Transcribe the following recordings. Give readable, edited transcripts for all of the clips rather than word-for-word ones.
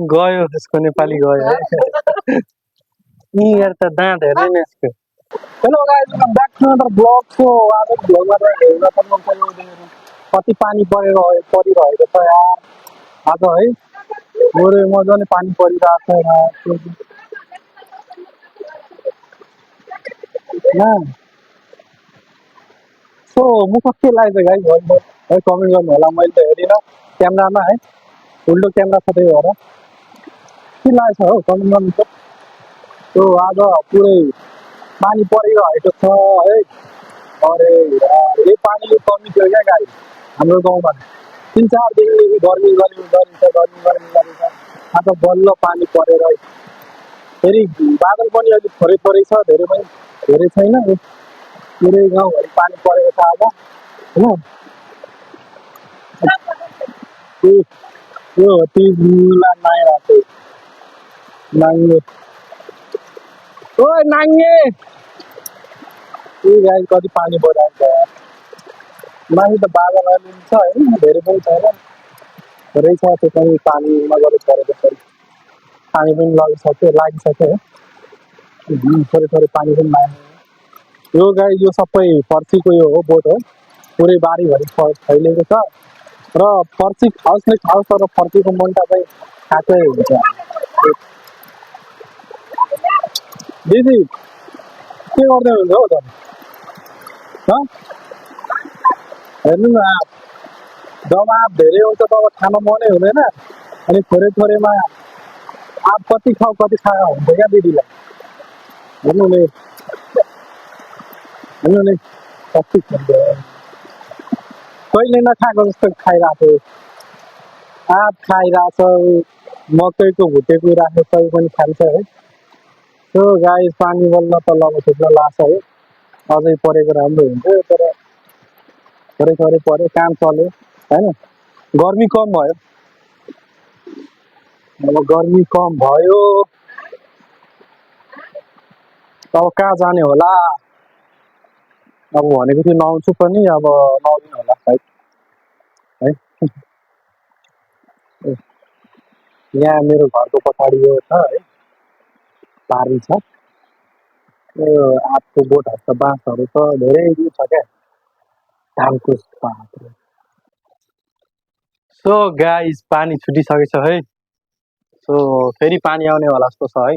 गयो त्यसको नेपाली गयो है। यिनीहरू त दाँत हेर्ने नि यसको। Hello guys, welcome back to another blog. So आज भ्लगमा हेर्न सक्नुहुन्छ कति पानी परिरहेको छ यार आज है। गोरे मजाले पानी परिरहेको छ यार। सो मुख के लागेको गाइस है कमेन्ट गर्नु होला। मैले त हेरिनँ क्यामेरामा है, उल्टो क्यामेरा छ त्यही भएर के लागेको छ हौ कमेन्ट गर्नु त। सो आज पुरै पानी परिरहेको छ है। अरे यार यो पानीको कमी थियो क्या गाई हाम्रो गाउँमा। 3-4 दिनदेखि गर्मी गरिन्छ। आज बल्ल पानी परेर फेरि बादल पनि अलिक थोरै थोरै छ, धेरै पनि धेरै छैन। पुरै गाउँभरि पानी परेको छ आज होइन। यो तिमीलाई नआइरहेको नाङ्गे ओ नाङ्गे गाई कति पानी परिरहेको छ यार। माथि त बादल अलि छ होइन, धेरै पनि छैन, थोरै छ। त्यो पनि पानी मजाले परेको छ, पानी पनि लागिसक्यो है। थोरै थोरै पानी पनि लाग्यो। यो गाई यो सबै फर्सीको यो हो बोट हो, पुरै बारीभरि फैलिएको छ र फर्सी खाओस् नै खाओस् तर फर्सीको मुन्टा चाहिँ खाएकै हुन्छ। दिदी के गर्दै हुन्छ हौ त? हेर्नु न, जब आँप धेरै हुन्छ तब खान मनै हुँदैन, अनि थोरै थोरैमा आँप कति खाऊ कति खाऊ हुन्छ क्या दिदीलाई। हेर्नु नि कति खान्छ, कहिले नखाएको जस्तो खाइरहेको आँप खाइरहेछ। मकैको भुटेको राखेको सबै पनि खान्छ है। त्यो गाई पानी बल्ल त खिच्न लाग्छ है। अझै परेको राम्रो हुन्छ तर थोरै थोरै पऱ्यो, काम चल्यो होइन। गर्मी कम भयो, अब गर्मी कम भयो अब कहाँ जाने होला। अब भनेको थियो नआउँछु पनि, अब नआउनु होला सायद है। यहाँ मेरो घरको पछाडि यो छ है, पारी छ, यो आँपको बोटहरू छ, बाँसहरू छ, धेरै छ क्या धानको पात। सो गाइस पानी छुटिसकेछ है। सो फेरि पानी आउनेवाला जस्तो छ है।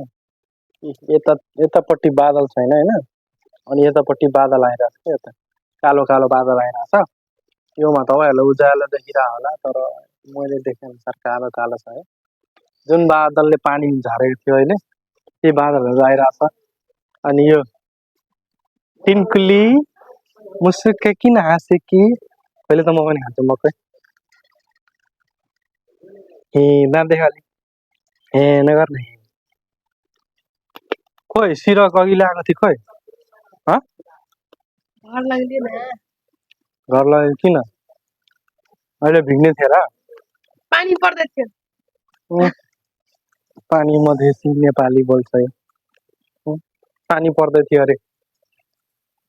यतापट्टि बादल छैन होइन, अनि यतापट्टि बादल आइरहेको छ क्या, यता कालो कालो बादल आइरहेको छ। योमा तपाईँहरूलाई उज्यालो देखिरहेको होला तर मैले देखे अनुसार कालो कालो छ है। जुन बादलले पानी झारेको थियो अहिले त्यही बादलहरू आइरहेछ। अनि यो टिन्कुली मुसुक्क किन हाँसे कि, पहिले त म पनि खान्छु मकै। हे दाँत देखाली हे नगर्ने, खोइ सिरक अघि ल्याएको थियो खोइ घर लग्यो किन अहिले भिग्ने थियो र? पानी पर्दै थियो। पानी मधेसी नेपाली बोल्छ यो। पानी पर्दै थियो अरे,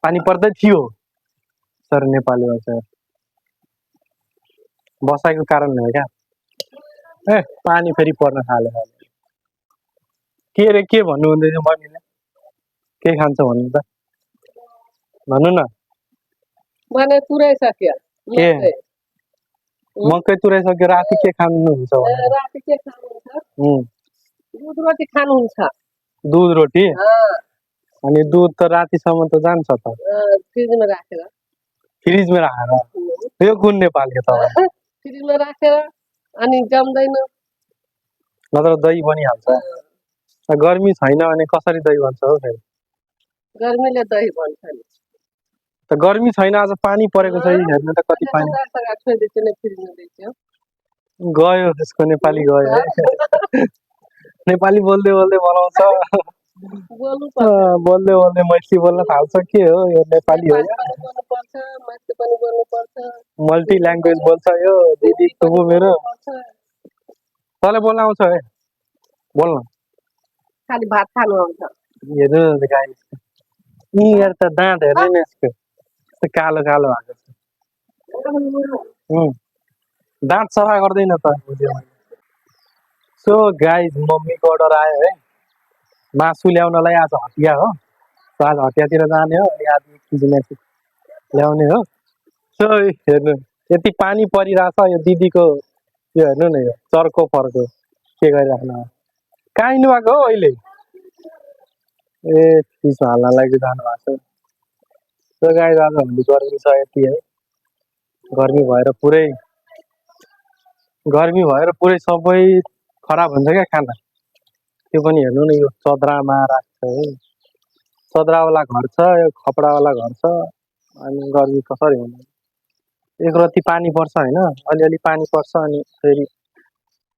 पानी पर्दै थियो सर नेपाली बोल्छ। बसाइको कारणले हो क्या। ए पानी फेरि पर्न थाल्यो। के रे के भन्नु हुँदैछ बहिनीले? के खान्छ भन्नु त, भन्नु न। भने तुराइसक्यो के मकै तुराइसक्यो, राति के खानुहुन्छ? राति के खानुहुन्छ? दुध रोटी खानुहुन्छ। दुध रोटी? अनि दुध त रातिसम्म त जान्छ त, फ्रिजमा राखेर। फ्रिजमा राखेर? यो कुन नेपाली हो तपाईँ? फ्रिजमा राखेर अनि जम्दैन, नत्र दही बनिहाल्छ। गर्मी छैन भने कसरी दही बन्छ हौ फेरि? गर्मीले दही बन्छ नि। त गर्मी छैन, आज पानी परेको छ, हेर्नु त कति पानी गयो त्यसको नेपाली गयो है। नेपाली बोल्दै बोल्दै बनाउँछ, बोल्दै बोल्दै मैथिली बोल्न थाल्छ। के हो यो नेपाली हो? मल्टी ल्याङ्ग्वेज बोल्छ यो दिदी तुबु मेरो। तँलाई बोल्न आउँछ है? बोल्न खाली भात खानु आउँछ। हेर्नु गाइस, यिनीहरू त दाँत हेर्ने नि यसको कालो कालो भएको छ। दाँत सफा गर्दैन त। सो गाइज मम्मीको अर्डर आयो है मासु ल्याउनलाई आज हटिया हो सो आज हटियातिर जाने हो अनि आज 1 केजी मासु ल्याउने हो सो हेर्नु यति पानी परिरहेछ यो दिदीको यो हेर्नु न यो चर्को फर्को के गरिराख्नु कहाँ हिँड्नु भएको हो अहिले ए चिसो हाल्नलाई चाहिँ जानु भएको छ सो गाइज आज भोलि गर्मी छ यति है गर्मी भएर पुरै सबै खराब हुन्छ क्या खाना त्यो पनि हेर्नु न यो चद्रामा राख्छ है चद्रावाला घर छ यो खपडावाला घर छ अनि गर्मी कसरी हुने एक रति पानी पर्छ होइन अलिअलि पानी पर्छ अनि फेरि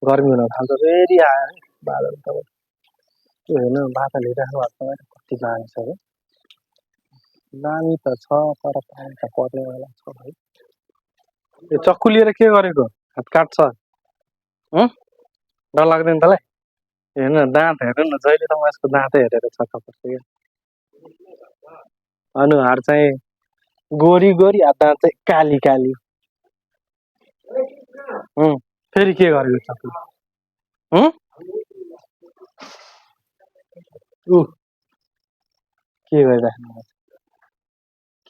गर्मी हुन थाल्छ फेरि आयो है बादल त त्यो हेर्नु बादल हेरिराख्नु भएको छ कति दामी छ है दामी त छ तर पानी त पर्नेवाला छ है यो चक्कु लिएर के गरेको हात काट्छ डर लाग्दैन तँलाई हेर्नु न दाँत हेर्नु न जहिलेसम्म यसको दाँतै हेरेर छक्क पर्छ क्या अनुहार चाहिँ गोरी गोरी दाँत चाहिँ काली काली फेरि के गरेको चक्कु ऊ के गरिराख्नु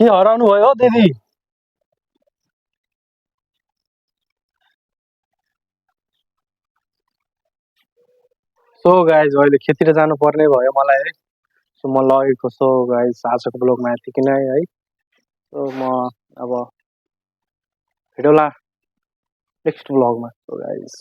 के हराउनु भयो हो दिदी सो गाइज अहिले खेततिर जानु पर्ने भयो मलाई है सो म लगेको सो गाइज आजको ब्लगमा यतिकै नै है सो म अब भेटौँला नेक्स्ट ब्लगमा सो गाइज